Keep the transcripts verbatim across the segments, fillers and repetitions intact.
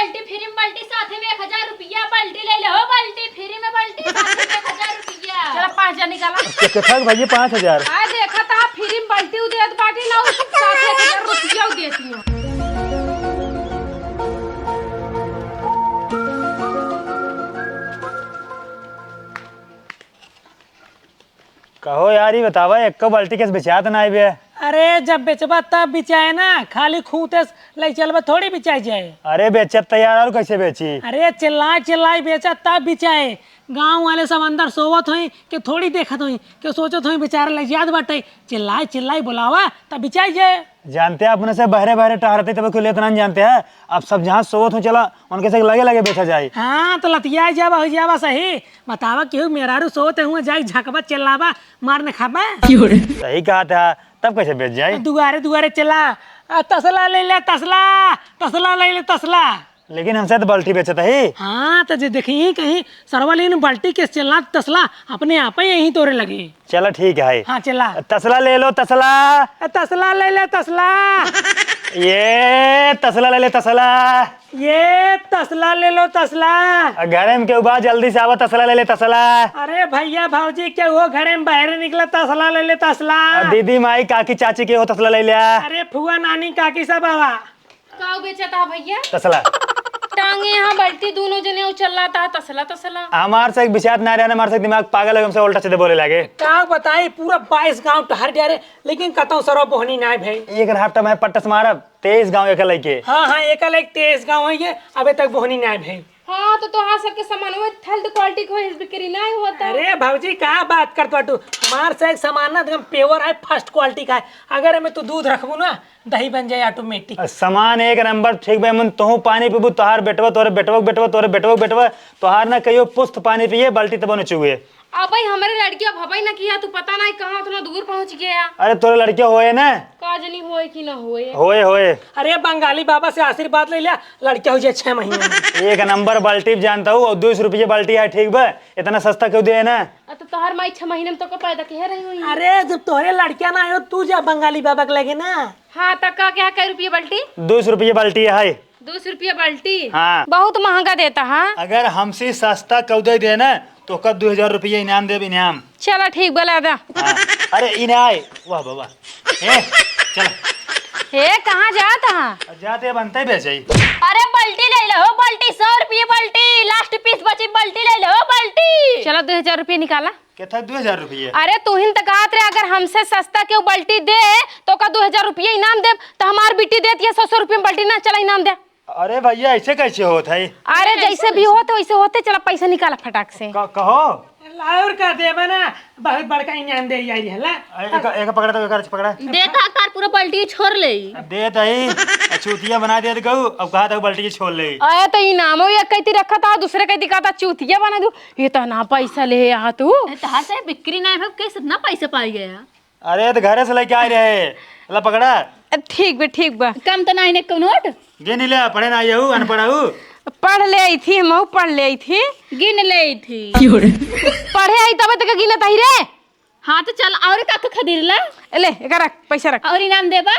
बाल्टी फ्री में बाल्टी, साथे में एक हजार रुपया। बाल्टी ले ले हो, बाल्टी फ्री में बाल्टी, साथे में एक हजार रुपया। चला, पाँच हजार निकाला। के-, केथा के भैया पाँच हजार? आ देखा ता, फ्री में बाल्टी उ देत बाटी ना, उ साथे एक हजार रुपया उ देती है। कहो यार, ई बतावा, एक्को बाल्टी केस बेचात नाई बे? अरे, जब बेचबा तब बिचाए ना, खाली खूंटे से लई चलबा थोड़ी बिचाई जाए। अरे, बेचत त यार, और कैसे बेची? अरे, चिल्लाई चिल्लाई बेचा तब बिचाए। गाँव वाले सब अंदर सोवत होई कि थोड़ी देखत होई कि सोचत होई बेचारा लई जात बाटे। चिल्लाई चिल्लाई बोलावा तब बिचाई जाए। जानते हैं, अपने से बहरे बहरे टहरते तब क्यों लेत ना जानते हैं। अब सब जहाँ सोवत हो, चला उनके से लगे लगे बेचा जाए। हाँ, तो लतिया जाबा, हो जाबा सही। बतावा, केहू मेहरारू सोवत हुआ जाई झकबा चिल्लाबा, मार न खाबा। सही कहा था, तब कैसे बेच जाए? दुआरे दुआरे चला, आ, तसला ले ले तसला, तसला ले ले तसला। लेकिन हमसे तो बाल्टी बेचत है। हाँ, तो जे देखी कहीं सरवा लेन बाल्टी के चला तसला अपने आप ही यहीं तोरे लगे। चला ठीक है। हाँ, चला। तसला ले लो, तसला। ए, तसला ले ले, तसला। ये तसला ले ले, तसला। ये तसला ले लो, तसला। आ, घरे में केहू बा, जल्दी से आवा, तसला ले ले, तसला। अरे भैया, भौजी, केहू घरे में बाहर निकला, तसला ले ले, तसला। आ, दीदी, माई, काकी, चाची, केहू तसला ले ले आ। अरे फुआ, नानी, काकी सब आवा। का बेचत हा भैया? तसला। टांगे यहाँ बल्टी दोनों जने उचल रहा था, तसला, तसला। हमार से एक बिचात ना रहे, हमार से एक दिमाग पागल है, हमसे उल्टा सीधे बोले लागे। का बताई, पूरा बाईस गांव टहर जा रहे, लेकिन कतौ सरवा बोहनी नाय भई। एक हफ्ता में पट्टस मारब, तेईस गांव एक लइके। हाँ, हाँ, एक लइके तेईस गांव है ये, अबे तक बोहनी नाय भई। हाँ, तो तोहार सबके सामान वो थर्ड क्वालिटी को है, बिक्री नाय होता। अरे भौजी, का बात करत बाटू? हमार से एक सामान ना एकदम प्योर है, फर्स्ट क्वालिटी का है। अगर एमे तू दूध रखबू ना, दही बन जाए ऑटोमेटिक। आ, सामान एक नंबर ठीक बा, मन तोहू पानी पीबू, तोहार बेटवा, तोरे बेटवा, बेटवा, तोरे बेटवा, बेटवा, तोहार ना कहियो पुस्त पानी पिए, बाल्टी तबो न चुए। अबे हमरे लड़किया भबई न किया, तू पता नहीं कहाँ उतना दूर पहुँच गया। अरे तोरे लड़किया होए ना? का जनी होए कि ना होए। होए, होए। अरे बंगाली बाबा से आशीर्वाद ले लिया, लड़किया हो जाए छह महीने में। एक नंबर बाल्टी जानता हूँ, और दो सौ रुपये बाल्टी है, ठीक बा, इतना सस्ता क्यों दे है ना? आ, तो तोहर माई छह महीने में तोके पैदा किहे रही हुई। अरे, जब तोहरे लड़किया ना आयो, तू जा बंगाली बाबा के लगे ना। हाँ, तो का, क्या, कै रुपये बाल्टी? दो सौ रुपये बाल्टी है। दो सौ रुपये बाल्टी? हाँ। बहुत महंगा देता, हाँ। अगर हमसे सस्ता कौदे दे ना, तो ओकर दो हजार रुपये इनाम देब, इनाम। चला, ठीक बा, ला दा। हाँ। अरे, इनाय, वाह बाबा। ए, चल। ए, कहाँ जात हा? जाते बनते बेचे। अरे, बाल्टी ले लो, बाल्टी, सौ रुपये बाल्टी, लास्ट पीस बची, बाल्टी ले लो, बाल्टी। चला, दो हजार रुपये निकाला। केथा दो हजार रुपये? अरे, तू ही न त कहत रहे, अगर हमसे सस्ता केहू बाल्टी दे, तो का दो हजार रुपये इनाम देब, तो हमार बिट्टी देत ये सौ, सौ रुपये में बाल्टी ना, चला इनाम दे। अरे भैया, ऐसे कैसे होत है? अरे, जैसे भी होत है, वैसे होते, चला पैसा निकाला फटाक से। क-, कहो। और का देबे ना, बहुत बड़का इनाम दे आई है, ला। ए-, एक, एक पकड़ा तो, एक पकड़ा। देता तार पूरा बाल्टी छोड़ ले। देत है, चूतिया बना देत गऊ, अब कहा था बाल्टी छोड़ ले। अरे, तो इनामो एक कैती रखा था, दूसरे कैती कहा था चूतिया बना दू। ये तो ना पैसा ले आ तू। अरे, तहार से बिक्री नहीं भा, कैसे इतना पैसा पाई गया? अरे, तो घरे से लेके आए रहे। ला पकड़ा। अ, ठीक बा, ठीक बा। कम तो ना इन्हें कौन नोट? गिन ले, पढ़े ना आइहू, अनपढ़ हऊ। पढ़ ले आई थी, हमहू पढ़ ले आई थी। गिन ले आई थी। पढ़े आई तबे तक गिनत आई रे। हाँ, तो चल, और का का खरीद ला? ए, ले, एका रख, पैसा रख। और इनाम देबा?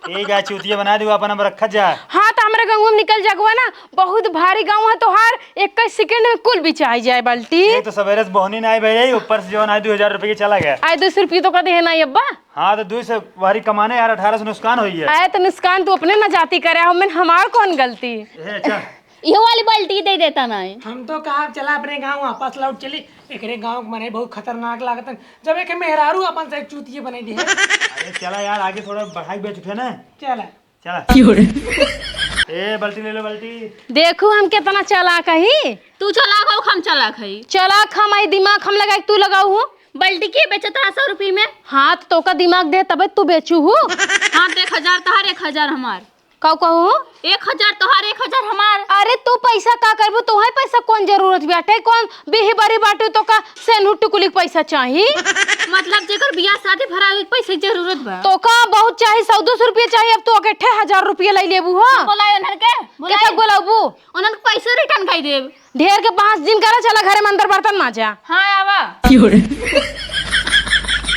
ठीक है, चूतिया बना दू, अपन अब रखत जा। हाँ, तो हमरे गाँव में निकल जगवा ना, बहुत भारी गाँव है तोहार, एक सेकंड में कुल बिचाई जाए बाल्टी। एक तो सवेरे से बोहनी ना आई भाई, ऊपर से जो ना दो हजार रुपये की चला गया। आए दो सौ रुपये तो का दे है ना अब्बा? हाँ, तो दो सौ भारी कमाने यार, अठारह सौ नुकसान हो गया। आए तो नुकसान तू अपने ना जाती करे, हम, हमार कौन गलती? ए, चल। इहो वाली बाल्टी दे देता ना है। हम तो कहा चला अपने गाँव वापस लौट चली, एकरे गाँव के मने बहुत खतरनाक लागत है। जब एक मेहरारू अपन से चूतिए बने दी है। अरे चला यार, आगे थोड़ा बढ़ाई बेच उठे ना। चला। चला। क्यों रे? ए, बाल्टी ले लो, बाल्टी। देखू हम कितना चालाक हई। तू चालाक हो, हम चालाक हई। चालाक हम हई, दिमाग हम लगाई, तू लगाऊ हूँ। बाल्टी के बेचत रहा सौ रुपये में? हाँ, तो तोका दिमाग दे, तबे तू बेचू हूँ। हाँ, तो एक हजार तोहार, एक हजार हमार। काऊ कहू? एक हजार तोहार, एक हजार हमार। अरे, तू पैसा का करबू? तोहे पैसा कौन जरूरत बाटे? कौन बिही बरी बाटू, तोका सेनहू टुकुली के पैसा चाही? मतलब, जेकर बियाह शादी भरा, पैसे जरूरत बा। तोका बहुत चाही, सौ दो सौ रुपया चाही, अब तू अकेठे हजार रुपया लाई लेबू हो? बोलाए उन्हन के, बोलाए। केतना बोलाबू? उन्हन के पैसे return कर देब। ढेर के बहस जिन करा, चला घरे में अंदर बर्तन माजा। हाँ, आवा।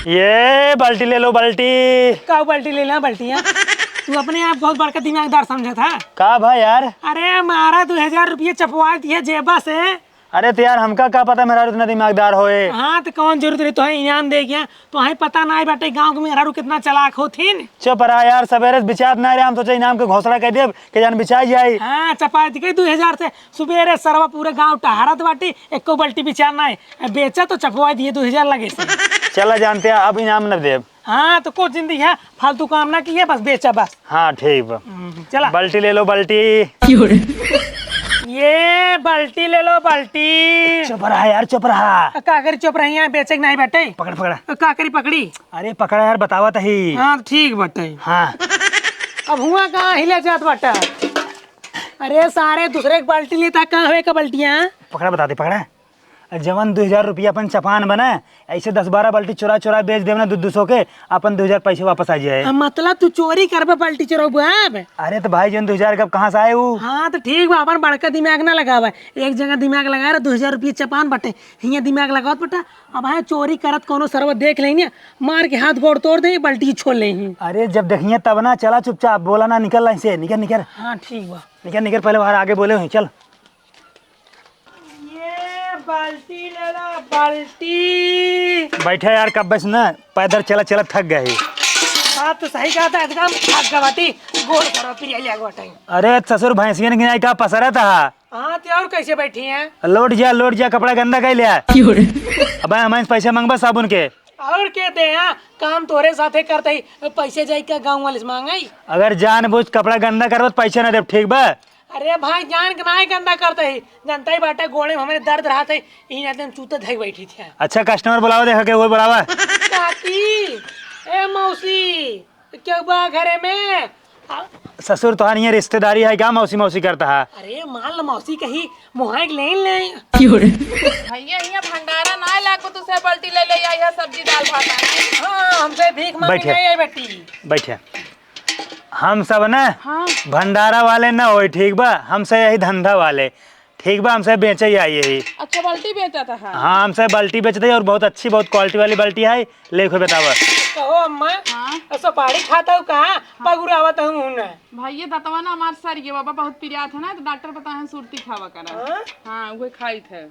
ये बाल्टी ले लो, बाल्टी। का बाल्टी ले ला, बाल्टिया? तू अपने आप बहुत बड़का दिमागदार समझत हा। का भा यार? अरे, मारा दो हजार रुपये चपवा दिए जेबा से। अरे तो यार, हमका का पता मेहरारू इतना दिमागदार होए। हाँ, तो कौन जरूरत रही तोहे इनाम दे गया? तोहे पता नाहीं बाटे गाँव के मेहरारू कितना चालाक होथिन। चुप रहा यार, सबेरे से बिचात नाहीं रहे, हम सोचे इनाम के घोषणा कर देब कि जान बिचाई जाई। हाँ, चपाई के दो हजार से सुबेरे सरवा पूरे गाँव टहरत बाटे, एको बाल्टी बिचात नाहीं। बेचा तो चपवा दिए दो हजार लगे से। चला जानते हैं, अब इनाम न देब। हाँ, तो कुछ जिंदगी है, फालतू काम ना किए, बस बेचा बस। हाँ, ठीक बा। हम्म, चला। बाल्टी ले लो, बाल्टी। क्यों रे? ये बाल्टी ले लो, बाल्टी। चुप रहा यार, चुप रहा। का करी चुप रही है, बेचे के नाहीं बाटे। पकड़, पकड़। का करी पकड़ी? अरे पकड़ा यार, बतावा तही। हाँ, ठीक बाटे। हाँ। अब हुआ कहाँ हिले जात बाटा? अरे सारे दूसरे के बाल्टी लेता, कहाँ हुए का बाल्टियाँ? पकड़ा, बता दे, पकड़ा। जवन दो हजार रुपया अपन चपान बना, ऐसे दस बारह बाल्टी चोरा चोरा बेच देब ना, दू दू सौ के, अपन दो हजार पैसे वापस आ जाए। आ, मतलब तू चोरी करबे, बाल्टी चोरबे अब? अरे तो भाई, जवन दो हजार के अब कहाँ से आए उ? हाँ तो ठीक बा, अपन बड़का दिमाग ना लगावा, एक जगह दिमाग लगा रहा, दो हजार रुपया चपान बटे, हियाँ दिमाग लगावत बटा। अब हाँ, चोरी करत कौनो सरवा देख लेही ना, मार के हाथ गोड़ तोड़ देही, बाल्टी छोड़ लेही। अरे जब देखिए तब ना, चला चुपचाप, बोला ना, निकल लाइन से, निकल, निकल। हाँ ठीक बा। निकल, निकल, पहले बाहर आगे बोले हुई, चल। ये बाल्टी ले ला, बाल्टी। बैठा यार, कब से ना पैदल चला चला थक गए। बात तो सही कहा था, एकदम थक गवा थी। गोड़ करो, पिया लिया गोटाई। अरे ससुर, भैंसियन के नाई का पसरा था। हाँ, ते और कैसे बैठी हैं? लौट जा, लौट जा, कपड़ा गंदा कर लिया। क्यों रे? अब हमारे से पैसे मांगबा साबुन के। और के दे, हाँ, काम तोरे साथे करते ही पैसे जाई का गाँव वाले से मांगाई? अगर जानबूझ कपड़ा गंदा करबो तो पैसे ना देब, ठीक बा? अरे भाई, जान के नाहीं गंदा करते ही, जनता ही बाटे, गोड़े में हमरे दर्द रहत है, यही नाते हम चूते धई बैठी थी। अच्छा, कस्टमर बुलावा, देखा के वो बुलावा। काकी, ए मौसी, केहू बा घरे में? आ- ससुर, तोहार यहाँ रिश्तेदारी है क्या? मौसी मौसी करता है। अरे मान ल मौसी कही, मुहाई के लेन ले। क्यों रे? भैया, यहाँ भंडारा ना लागो, दूसरा बाल्टी ले ले, या, या सब्जी दाल भात आना। हाँ, हमसे भीख मांगे बैठे। नहीं आई बेटी। बैठे। हम सब ना हाँ। भंडारा वाले ना होई, ठीक बा? हमसे यही धंधा वाले, ठीक बा? हमसे बेचे ही आई यही। अच्छा, बाल्टी बेचत है? हाँ, हमसे बाल्टी बेचते हैं और बहुत अच्छी, बहुत क्वालिटी वाली बाल्टी है। ले, खोई बतावा। कहो अम्मा, हाँ? सुपारी खाता हूँ कहाँ? पगुरावत हूँ ना। भाई, ये दतवा ना हमार सर, ये बाबा बहुत पिरात है ना, तो डॉक्टर बताए हैं सुरती खावा करा। हाँ? हाँ, उहे खाई थे।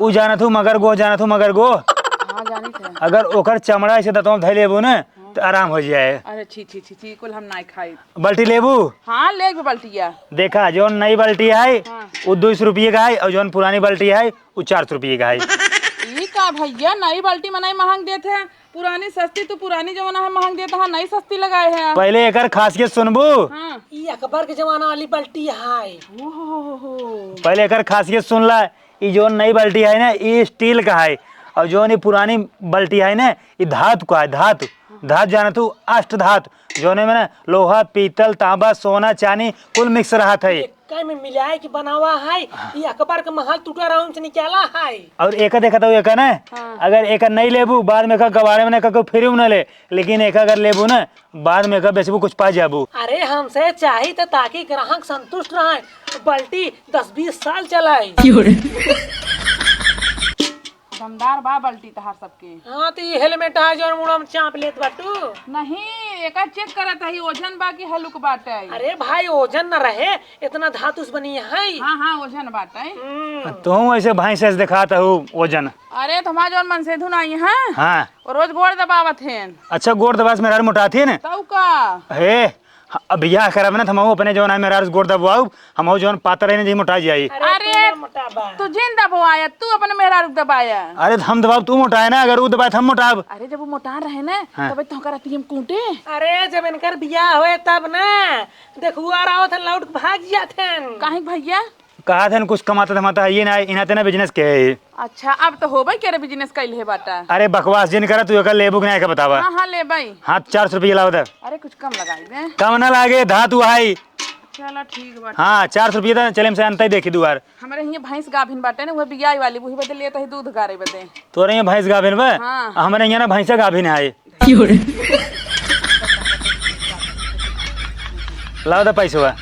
उ जानत हूँ मगर गो, जानत हूँ मगर गो। हाँ, जानी थे। अगर ओकर चमड़ा ऐसे दतवा में धइ लेबू ना, हाँ। तो आराम हो जाए। अरे छी, छी, छी, छी, कुल हम नाई खाई। बाल्टी लेबू? हाँ, ले भी बाल्टिया। देखा, जौन नई बाल्टी है, हाँ। वो दो सौ रुपये का है, और जौन पुरानी बाल्टी है, वो चार सौ रुपये का है। ई का भैया, नई बाल्टी में नहीं महंग देते हैं, पुरानी सस्ती, तू पुरानी जमाना है महंग देता है, नई सस्ती लगाए हैं। पहले एकर खासियत सुनबू? हाँ। ई अकबर के जमाना वाली बाल्टी है। ओ हो हो हो हो। पहले एकर खासियत सुन ला। ई जौन नई बाल्टी है ना, ई स्टील का है, और जौन ई पुरानी बाल्टी है ना, ई धातु का है, धातु। धातु जानत हूँ, अष्ट धातु, जौने में ना लोहा, पीतल, तांबा, सोना, चांदी कुल मिक्स रहत है। एका में मिलाए के बनावा है, ई अकबर के महल टूटा रहा से निकाला है। और एका देखत हूँ, एका ना, हाँ। अगर एका नहीं लेबू, बाद में एका गवारे में ना, एका कोई फ्री में ना ले, लेकिन एका अगर लेबू ना, बाद में एका बेचबू, कुछ पा जाबू। अरे, हमसे चाही त ताकि ग्राहक संतुष्ट रहे, बाल्टी दस बीस साल चलाए। क्यों रे? दमदार बा बाल्टी तहार सबके। हाँ, तो ये हेलमेट है, जौन मुड़ा में चाप लेत बाटू। नहीं, एका चेक करत हई, ओजन बा कि हलुक बाटे। अरे भाई, ओजन न रहे, इतना धातु से बनी है। हाँ, हाँ, ओजन बाटे। हम्म। तुहूँ ऐसे भैंस ऐसे दिखात हऊ ओजन। अरे, तो हमार जौन मनसेधु नाई है, हाँ। वो रोज गोड़ दबावत हैं। अच्छा, गोड़ दबास मेहरारू मोटात ही ने? तऊ का? हे, अब बियाह करब ना, तो हमहू अपने जौन है मेहरारू से गोड़ दबवाऊ, हमहू जौन पातर है ना, जी मोटा जाई। अरे, अरे, तू ना मोटाबा। तू जिन दबवाया, तू अपने मेहरारू के दबाया। अरे, तो हम दबाब, तू मोटाए ना, अगर ऊ दबाए, तो हम मोटाब। अरे, जब वो मोटा रहे ना, हाँ। तब तो ओकर रतिया में कूटे। अरे, जब इनकर बियाह होए, तब ना, देखुआ रहा था, लौट के भाग जात हैं। काहे भैया? कहा थे न कुछ कमाता धमाता है ये ना, इनाते ना बिजनेस के है। अच्छा, अब तो होबे करे बिजनेस कैले है बाटा। अरे बकवास जिन करा, तू एकर लेबू कि ना, एकर बतावा। हाँ, हाँ, लेबई। हाँ, तो चार सौ रुपया लावा दे। अरे कुछ कम लगाई दे। कम ना लागे, धातु आई। चला ठीक बाटे। हाँ, चार सौ रुपया दे, चले हमसे अंत ही देखी दुआर। हमरे हियाँ भैंस गाभिन बाटे ना, उहे बियाई वाली, उही बदे लेत ही दूध गारे बदे। तोरे हियाँ भैंस गाभिन बा? हाँ। हमरे हियाँ ना भैंसा गाभिन है। क्यों रे? लाओ तो पैसवा।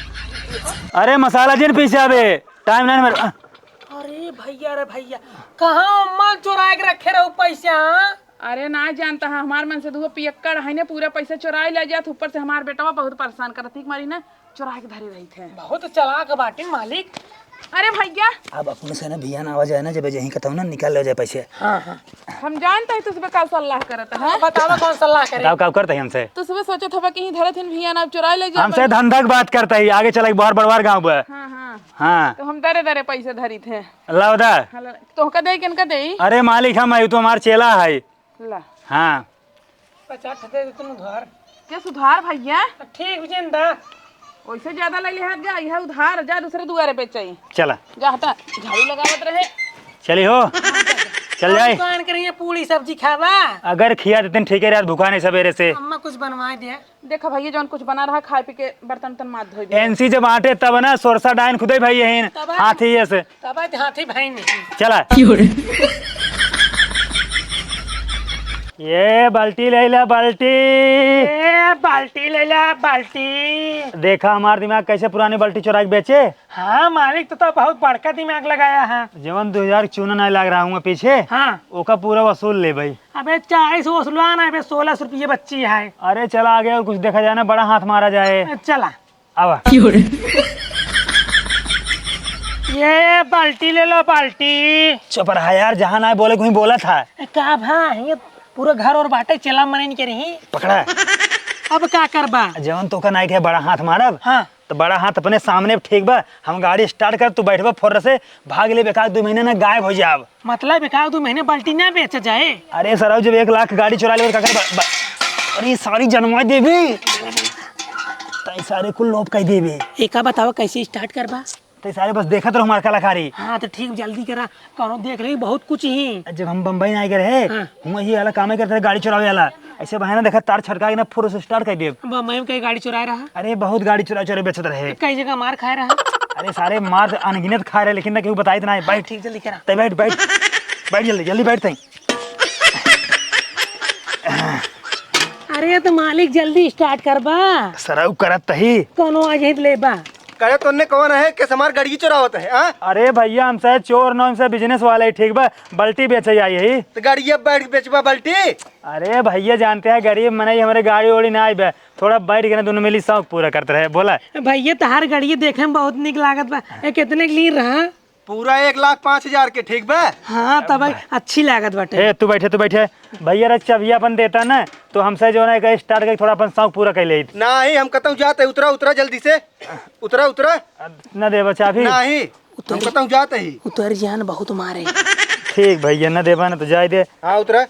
अरे मसाला जिन पीसे आवे, टाइम ना मेरे। अरे भैया रे भैया, कहाँ अम्मा चोराए के रखे रहू पैसा, हाँ? अरे ना जानता है, हमार मन से दुगो पियक्कड़ है ने, पूरा पैसा चोराइ ले जात, ऊपर से हमार बेटवा बहुत परेशान करत, ठीक मारी ना, चोराइ के धरे रहित है। बहुत चालाक बाटिन मालिक। अरे भइया। अब अपने से ना भियान आवा जाए ना, जब जहीं कतहु ना निकाल ले जाए पैसे। हाँ, हाँ। हम जानत ही तू सबे का सलाह करत है। बतावा कौन सलाह करे? बताओ का करत ही हमसे? तू सबे सोचत हवा कि ही धरत हिन भियान अब चोराइ ले जाए। हमसे धंधा के बात करत ही, आगे चला के बहर बड़वार गाँव बा। हाँ, हाँ। हाँ। तो हम दरे दरे पैसे धरित है। लाओ दा। हला, तोहका देई, केनका देई? अरे मालिक हम है, तू हमार चेला है। ला। हाँ। पचास दे दे तुम उधार। क्या सुधार भइया? ठीक जिंदा। वैसे ज्यादा ले लिहात जा, यह उधार जा, दूसरे दुआरे बेचाई। चला। जा हटा, झाड़ू लगावत रहे। चली हो। चल जाए। दुकान के रहिए, पूड़ी सब्जी खावा। अगर खिया देते ठीक है यार, भूखा नहीं सवेरे से। अम्मा कुछ बनवा दिया। देखा भइया, जौन कुछ बना रहा, खाए पी के बर्तन उर्तन माथ धोई दे। एनसी जब आटे तब ना, सोरसा डाइन खुदे भाई यही तब? हाथी ये से। तब हाथी भाई नहीं। चला। ये बाल्टी ले ला, बाल्टी। ए, बाल्टी ले ला, बाल्टी। देखा हमार दिमाग कैसे पुरानी बाल्टी चुरा के बेचे। हाँ, मालिक तो, तो बहुत बड़का दिमाग लगाया है। जवन दो हजार चूना नहीं लाग रहा हूँ पीछे, हाँ। ओका पूरा वसूल ले भाई। अबे चालीस वसूलवा ना, अबे सोलह सौ रुपये बच्ची है। अरे चला आगे और कुछ देखा जाए ना, बड़ा हाथ मारा जाए। चला। आवा। ये बाल्टी ले लो, बाल्टी। चुप रहा यार, जहाँ ना बोले कोई बोला था। ए, का भा, ये पूरा घर और बाटे, चला मने नहीं करी। पकड़ा। अब का करबा? जवन तोका नाई के बड़ा हाथ मारब। हाँ। तो बड़ा हाथ अपने सामने, ठीक बा, हम गाड़ी start कर, तू बैठबा फुर्र से, भाग लेबे, एकाध दो महीने ना गायब हो जाब। मतलब एकाध दो महीने बाल्टी ना बेच जाए? अरे सरऊ, जब एक लाख गाड़ी चुरा लेबे, का करबा? बा-, अरे सारी जनवा देबे, तई सारे कुल लोप कर देबे। एका बतावा कैसे start करबा? तई सारे बस देखत रहो हमार कलाकारी। हाँ तो ठीक, जल्दी करा, कौनो देख ले बहुत कुछ ही। जब हम बम्बई ना आए रहे, हाँ। हम यही वाला काम ही करते रहे, गाड़ी चुरावे वाला। ऐसे बहाना देखा, तार छटका के ना फुर्र से start कर देब। बम्बई में कई गाड़ी चुराए रहा? अरे बहुत गाड़ी चुरा चुरा बेचत रहे। कई जगह मार खाए रहा? अरे सारे मार तो अनगिनत खाए रहे, लेकिन ना केहू बताइत ना है। बैठ। ठीक, जल्दी करा। तै बैठ, बैठ। बैठ जल्दी, जल्दी बैठ तई। अरे तो मालिक जल्दी start करबा। सरऊ करत तही। कौनो आ जाइत लेबा। करे तोन्ने कौन है कि हमार गड़िया चुरावत है, हाँ? अरे भइया, हम से चोर न, हम से business वाला ही ठीक बा, बाल्टी बेचे आई ही। तो गड़िया बैठ के बेचबा बाल्टी? अरे भइया, जानते हैं गरीब मनई, हमरे गाड़ी ओड़ी ना आइबे, थोड़ा बैठ के ना दोनों मिली शौक पूरा करते रहे। बोला। भइया, तहार गड़िया देखे में बहुत निक लागत बा। ए, कितने के लिए रहा? पूरा एक लाख पाँच हजार के, ठीक बा? हाँ, तब अच्छी लागत बाटे। ए, तू बैठे, तू बैठे। भइया रे, चाबिया अपन देता ना, तो हमसे जो ना एक start करके थोड़ा अपन शौक पूरा कर लेत। नाही, हम कतहूँ जाते, उतरा, उतरा जल्दी से। उतरा, उतरा। न देबा चाबी? नाही, हम उतरी। कतहूँ जाते ही। उतर जान, बहुत मारे। ठीक भइया, न देबा ना तो जाए दे। हाँ, उतरा।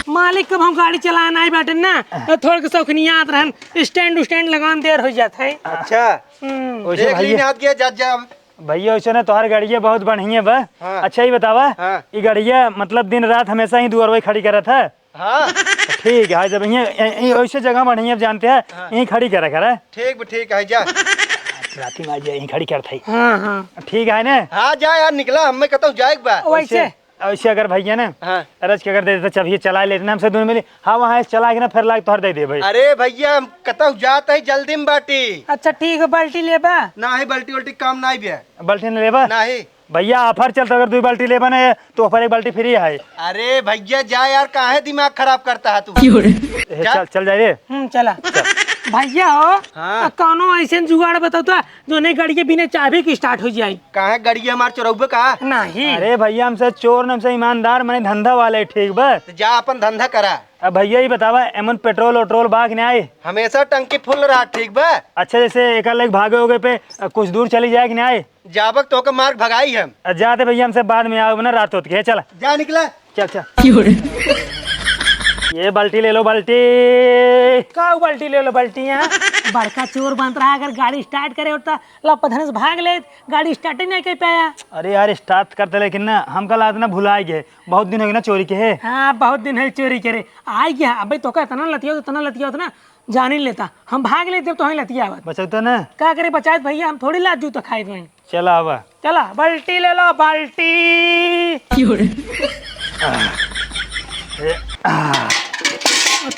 मालिक, कब हम गाड़ी चलान आई बाटे ना, तो थोड़ के शौखनियात रहन, stand उस्टैंड लगान देर हो जात है। अच्छा। हम्म। वैसे देख भइया ली हाथ गया, जा, जा। भइया, वैसे ना तोहार गड़िया बहुत बढ़िया बा। हाँ। अच्छा, ई बतावा, हाँ। ई गड़िया मतलब दिन रात हमेशा ही दुआरवे खड़ी करत है? हाँ। ठीक है, जब ये, ये, ये वैसे जगह बढ़िया जानते हैं, हाँ। यहीं खड़ी करा करा। ठीक बा, ठीक है, जा। राती में आ जाए, यहीं खड़ी करत है। हाँ, हाँ। ठीक है ना? हाँ, जा यार, निकला, हमें कतहूँ जाए के बा। वैसे? वैसे अगर भइया ना, हाँ। अरज के अगर दे देता, चाबिया चला लेते ना हमसे दोनों मिली, हाँ, वहाँ से चला के ना फिर लाग तोहर दे दे भाई। अरे भइया, हम कतहु जात ही जल्दी में बाटी। अच्छा ठीक है, बाल्टी लेबा? नाही, बाल्टी उल्टी काम नाही बे। बाल्टी न लेबा? नाही। भइया offer चलता, अगर दुई बाल्टी लेबा ना तो offer एक बाल्टी free है। अरे भइया जा यार, काहे दिमाग खराब करता है तू? क्यों रे? ए, जा। चल, चल जाए रे। हम्म, चला। भइया हो, हाँ। आ, कौनो ऐसे जुगाड़ बताओ तो, जो नहीं गड़िया बिना चाबी के start हो जाए। काहे गड़िया हमार चोरउबे का? नहीं। अरे भइया, हमसे चोर न, हमसे ईमानदार मने धंधा वाले, ठीक बा? तो जा अपन धंधा करा। अब भइया ई बतावा, एमन पेट्रोल ओट्रोल बा कि नाई? हमेशा टंकी full रहा, ठीक बा? अच्छा, जैसे एक लेके भागे हो गए पे, अ, कुछ दूर चली जाए कि नाई? जाबक तोके मार भगाई हम। अ, जाते भइया, हमसे बाद में आओ ना, रात होत के, चला। जा निकला। चल, चल। ये बाल्टी ले लो, बाल्टी। का बाल्टी ले लो, बाल्टी? यहाँ बड़का चोर बनत रहा, अगर गाड़ी start करे होता, लपधन से भाग लेत, गाड़ी start ही नहीं कर पाया। अरे यार, start करते लेकिन ना, हमका लागत ना भुलाए गए, बहुत दिन हो गए ना चोरी के है। हाँ, बहुत दिन है चोरी करे। आ गया, अबे तोका इतना लतिया, इतना लतिया होता ना, जान ही लेता, हम भाग लेते तो ही लतिया आवत। बचौता ना। का करे बचायत भइया, हम थोड़ी लात जूता खाइत बानी। चला आवा। चला, बाल्टी ले लो, बाल्टी। क्यों रे? ए, आ।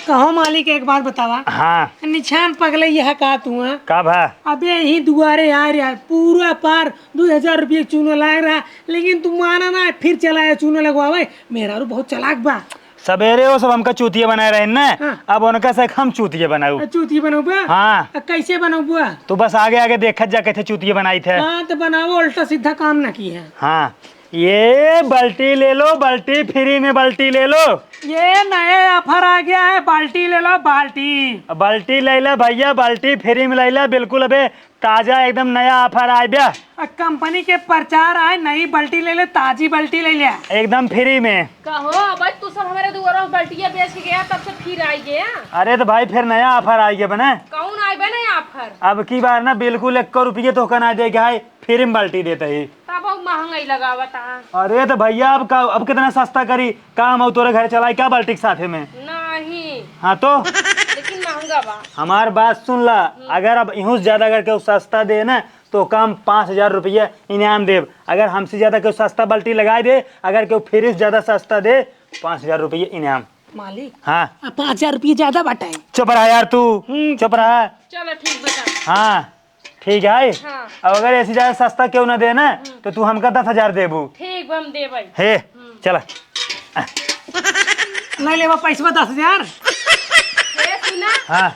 कहो मालिक, एक बात बतावा। हाँ। निछान पगले यह का तू, हाँ? का भा? अबे यही दुआरे आ रहा, पूरा पार दो हजार रुपये चूना लाग रहा, लेकिन तू माना ना, फिर चला आया चूना लगवावे। मेहरारू बहुत चालाक बा। सबेरे वो सब हमका चूतिया बनाए रहे ना, हाँ। अब उनका से हम चूतिया बनाऊ। चूतिया बनौबा? हाँ। आ, कैसे बनौबा? तू बस आगे आगे देखत जा, कैसे चूतिया बनाई थे। हाँ, तो बनाओ, उल्टा सीधा काम ना की है। हाँ, ये बाल्टी ले लो, बाल्टी, फ्री में बाल्टी ले लो। ये नए ऑफर आ गया है, बाल्टी ले लो, बाल्टी। बाल्टी ले ला भैया, बाल्टी फ्री में ले ला, बिल्कुल अबे ताजा एकदम नया ऑफर आय बा। आ, कंपनी के प्रचार आय, नई बाल्टी ले ले, ताजी बाल्टी ले ले। एकदम फ्री में। कहो, अब तू सब हमारे दुआरा बाल्टिया बेच के गया, तब से फिर आई गया। अरे तो भाई, फिर नया ऑफर आय गया बने। कौन आय बने ऑफर? अब की बार ना बिल्कुल एक रुपये तोहका ना दे के है, फ्री में बाल्टी देते ही। तब अब महंगाई लगावत है। अरे तो भैया, अब का, अब कितना सस्ता करी? का हम तोरे घर चलाई का बाल्टी के साथे में? नहीं। हाँ तो? लेकिन महंगा बा। हमार बात सुन ला, हम्म। अगर अब इहूँ से ज्यादा अगर केहू सस्ता दे ना, तो का हम पाँच हजार रुपया इनाम देब। अगर हमसे ज्यादा केहू सस्ता बाल्टी लगाई दे, अगर केहू फ्री से ज्यादा सस्ता दे, पाँच हजार रुपया इनाम। मालिक। हाँ। आ, पाँच हजार रुपया ज्यादा बाटे। चुप रहा यार तू, हम्म। चुप रहा। चलो ठीक बता। हाँ। ठीक है। हाँ। अब अगर ऐसी ज्यादा सस्ता केहू ना दे ना, हम्म। तो तू हमका दस हजार देबू। ठीक बा, हम देबै। हे, हम्म। चला। नहीं लेबा पैसवा दस हजार? ए, सुना। हाँ।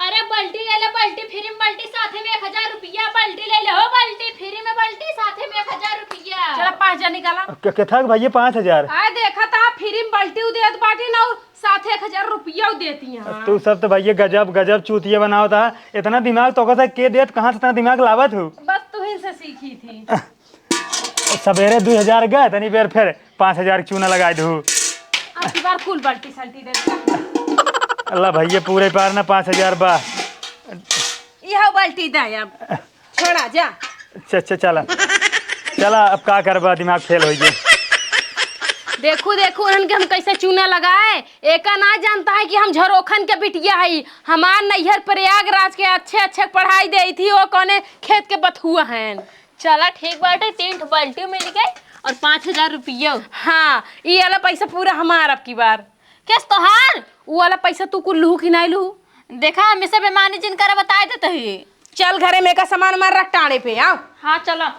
अरे, बाल्टी ले ले, बाल्टी, फ्री में बाल्टी, साथे में एक हजार रुपया, बाल्टी ले ले हो, बाल्टी, फ्री में बाल्टी, साथे में एक हजार रुपया। चला, पाँच हजार निकाला। के, के था भैया, पाँच हजार? आ, देखा था, फ्री में बाल्टी उ देत बाटी ना, साथे एक हजार रुपया देती हैं। तू सब तो भैया गजब, गजब चूतिया बनावत है। इतना दिमाग तोका से के देत, कहाँ से इतना दिमाग लावत हूँ? बस तुही से सीखी थी। सबेरे दो हजार गए, तनी बेर फिर पाँच हजार चूना लगाए दू। अब की बार कुल बाल्टी सल्टी दे दे। अल्लाह भैया, पूरे पार ना पाँच हजार बा। यह बाल्टी दे अब। छोड़ा जा। च-, च-, चला। चला, अब का करबा, दिमाग फेल होइ गया। देखू, देखू, उन्हन के हम कैसे चूना लगाए। एका ना जानता है कि हम झरोखन के बिटिया हई। हमार नैहर प्रयागराज के अच्छे, अच्छे पढ़ाई देई थी, वो कौने खेत के बथुआ हैं। चला, ठीक बाटे, तीन ठो बाल्टी मिल गई और पाँच हजार रुपया। हाँ, ई वाला पैसा पूरा हमार अब की बार। केस तोहार? उ वाला पैसा तू कुल लूहू कि नाई लूहू? देखा, हमेशा बेमानी जिन करे बताए देत ही। चल घरे में का सामान मार रख टाणे पे, आओ। हाँ, चला।